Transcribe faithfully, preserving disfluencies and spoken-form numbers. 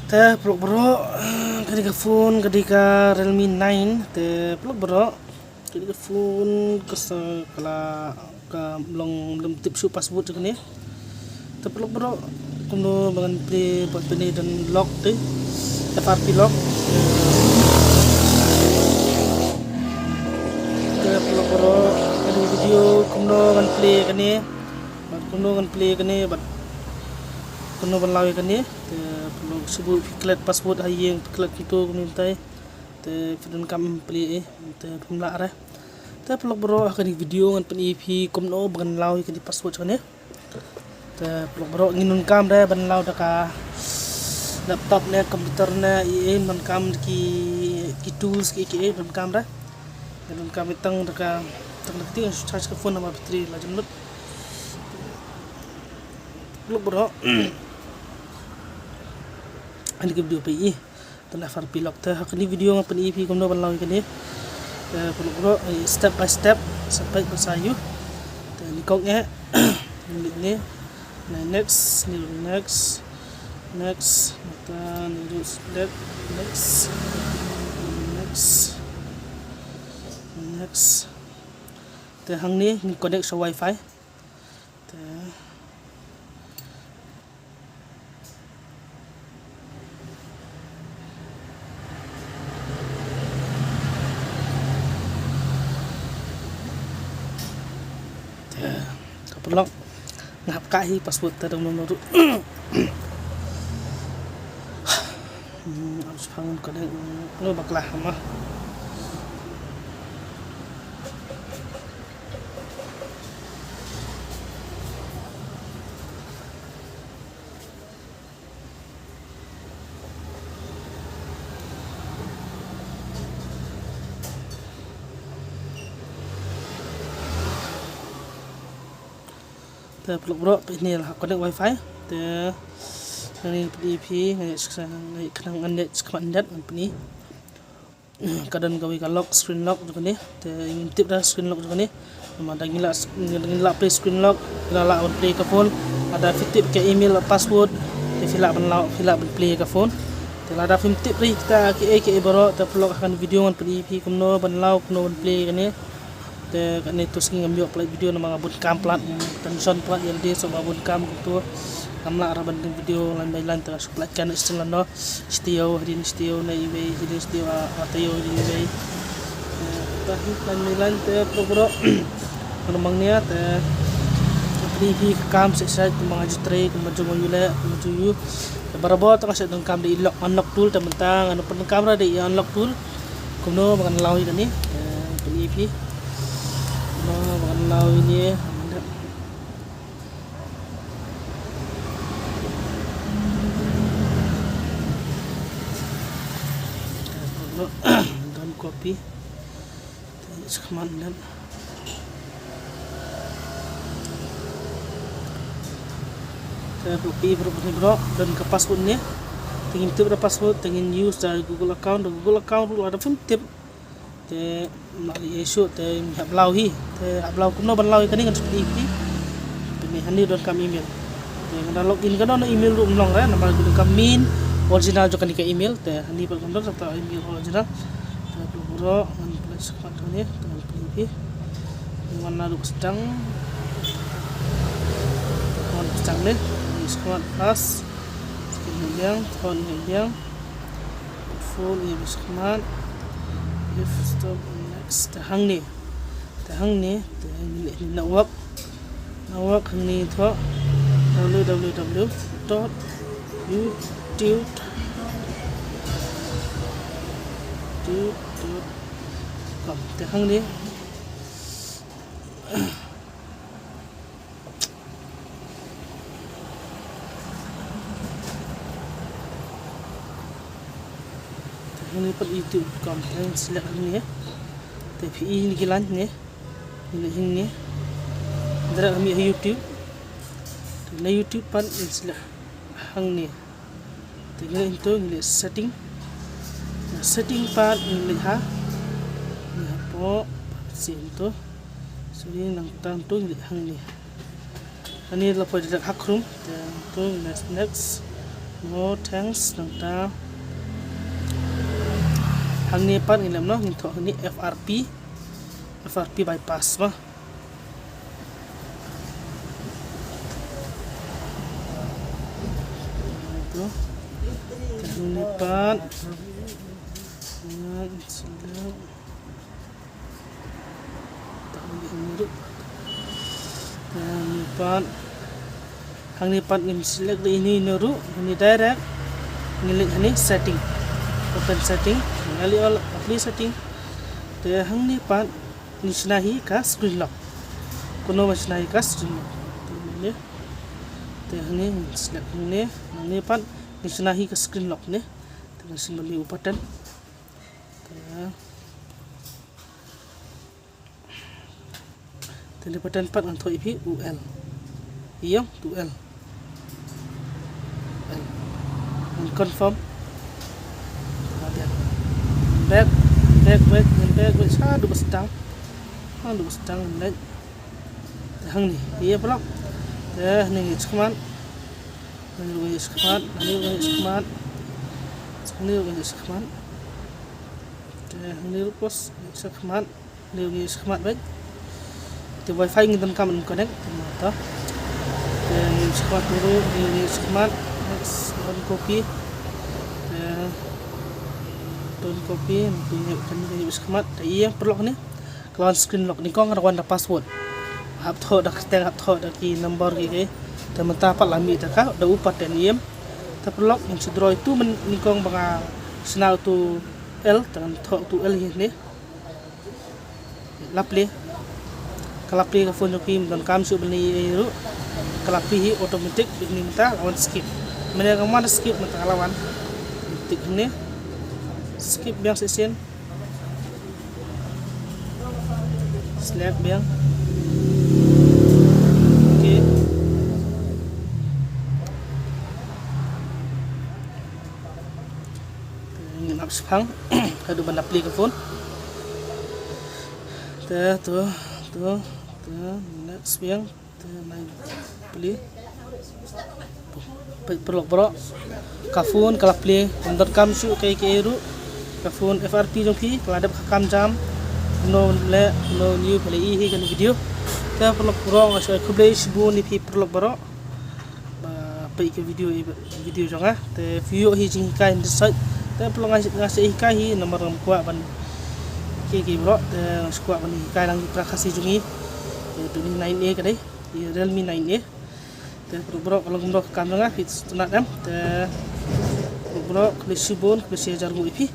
Te paralok baroh, ka dei ka phone, ka dei ka Realme nine. Te paralok baroh, ka dei ka phone ka sa ka la ka long lem tip shuh password jong kane. Te paralok baroh, kumno ba ngan play bad pyndonkam lock te, F R P lock. Te paralok baroh, ka dei video kumno ngan play kane, bad kumno ngan play kane, bad kumno ban law ïa kane. Te paralok, shu buh phi klet password ha ïing, phi klet kumto kumne mynta. Te phi donkam plie, te phim lah re. Te paralok baroh, ha kane video ngan pyni ïa phi kumno ba ngan law ïa kane password kane. Te paralok baroh, ngin donkam re ban law da ka laptop ne computer ne, ïa, ngin donkam ki, ki tools ki, ki, ngin donkam re. Ngin donkam tang da ka, tang da ka, tang shu charge ka phone namar battery la jan lut. Paralok baroh, ha kane ka video phi ïohi. Te na F R P lock te, ha kane video ngan pyni ïa phi kumno ban law ïa kane. Te paralok baroh, eh, step by step, step by step sa ïoh. Te nyngkong eh, ne, ne, next, ne, next, next, te ne, select, next, next, next. Te hangne ngin connect sha wifi. Te Te, ka paralok, nga hap kah hi password te dang nong ruh. Hmm, am sphang ka dang, hmm, bakla ma. Te paralok baroh, phi ne la connect wifi. Te ngan pyni ïa phi, ngan ïa khnang ngan ïa khmat ndet ngan pyni. Ka don kawei ka lock, screen lock jong kane. Te ngim tip da screen lock jong kane. Namar da ngin lah, ngin lah play screen lock, ngin lah ban play ka phone. Lada phi tip ka email, password, te phi lah ban law, phi lah ban play ka phone. Te lada phim tip ri kita kiei kiei baroh, te paralok, ha kane video ngan pyni ïa phi kumno ban law, kumno ban play kane. Te kane to sngi ngam ïoh pynlait video namar nga bun kam palat, tension palat ïa lade, so nga bun kam kumto. Ngam lah ra ban ring video line by line, te nga shu pynlait kan stil lano. Stil hadien stil na iwei, hadien stil, ah, ah, taïew hadien iwei. Eh, ta hi line by line te paralok baroh. Ngan mangnia te pyni ïa phi ka kam shisha kumba nga ju trei, kumba jong nga ju leh, kumba jong nga ju. Te barabor te nga shu donkam da i lock, unlock tool, te mynta ngan pyndonkam ra da i unlock tool. Kumno ba ngan law ïa kane, eh, pyni ïa phi. Kumno ba ngan law ïa kane. Done copy. Te skhmat ndet. Te buh pi bro, bro, bro, don ka password ne. Te ngin tip da password, te ngin use da Google account, da Google account ruh lada phim tip. Te ma ïa shu te hap law hi. Te hap law kumno ban law ïa kane ngan pyni ïa phi. Te ne hangne donkam email. Te ngan da log in, ka don email ruh ym long re namar ka don ka main original jong kane ka email. Te hangne pat ka don sa email original. Te bro, bro, ngan pynlait skhmat kane, te ngan pyni ïa phi. Ngan naduh sdang. Ngan sdang ne, skhmat plus. Skim liang, thon liang. Full ïa skhmat. If stop next. Te hangne. Te hangne, te hangne network. Network hangne to. W W W dot youtube dot com. Te hangne. Te hangne pat YouTube dot com, te select hangne. Te phi i hangne ki line ne. Hangne, hangne. Direct hangne ha YouTube. Te na YouTube pat select hangne. Te ngi leit hangto, ngi leit setting. Na setting pat ngi leit ha, ngi hapoh, sien to. Sorry, nangta hangto ngi leit hangne. Hangne la poi direct ha Chrome. Te hangto ngi leit next. No thanks, nangta. Hangne pat ngin lem noh, ngin thoh hangne F R P. F R P bypass ma. Ito. Hangne pat. Yan, select. Hangne pat. Hangne pat ngin select da ine ine ruh, hangne direct. Ngin leit hangne setting. Open setting. Ngin leit all apply setting. Te hangne pat ngin shna hi ka screen lock. Kumno ban shna hi ka screen lock. Te hangne. Te hangne ngin select hangne. Hangne pat ngin shna hi ka screen lock ne. Te ngin shu bali u button. Te Te hangne pat ngan thoh ïa phi u L. Ïa u L. L. Ngan confirm. Back, back, back, back, back. Haduh ba sdang. Haduh ba sdang, ngan leit. Te hangne. Ïa paralok. Te hangne ngin ïa shakmat. Hangne ruh ngin ïa shakmat. Hangne ruh ngin ïa shakmat. Hangne ruh ngin ïa shakmat. Te hangne ruh pos ngin ïa shakmat. Hangne ruh ngin ïa shakmat beit. Te wifi ngi donkam ban connect. Te mynta. Te ngin ïa shakmat ruh, ngin ïa shakmat. Next, done copy. Te done copy, te ngin ïa shakmat. Te ïa paralok ne. Ka la wan screen lock, nyngkong ka la wan da password. Hap thoh da kyrteng, hap thoh da ki number ki ki. Te mynta pat la mih da ka, da u pattern ïa. Te paralok ngin shu draw ïa utu, myn-, nyngkong ba nga shna utu L, te ngan thoh utu L hi ne. La play. Ka la play ka phone jong phi, ym donkam shuh ban leh ei ei ruh. Ka la play hi automatic, bad mynta la wan skip. Mynne ka wan skip, mynta ka la wan. Tik ne. Skip biang shisien. Select biang. Okay. Te ngin ap shipang. Haduh ban la play ka phone. Te to, to, te next biang. Te nai play. Peit paralok baroh. Ka phone ka la play, ym donkam shuh kaei kaei ruh. Ka phone F R P jong phi ka la dep ka kam jam. Kumno leh, kumno ñiew, phi la ïohi hi kane ka video. Te paralok baroh nga shu ai khublei shibun ïa phi paralok baroh ba peit ka video, video jong nga. Te phi ïoh hi jinghikai hynrei sait. Te paralok nga, nga shu hikai hi namar ngam kwah ban kiei kiei baroh. Te nga shu kwah ban hikai lang ïa u para Khasi jong ngi. Te utu hi nine A ka dei. Ïa Realme nine A. Te paralok baroh ka long kumno ka kam jong nga, phi sngewtynnat em. Te paralok baroh khublei shibun, khublei shi hajar nguh ïa phi.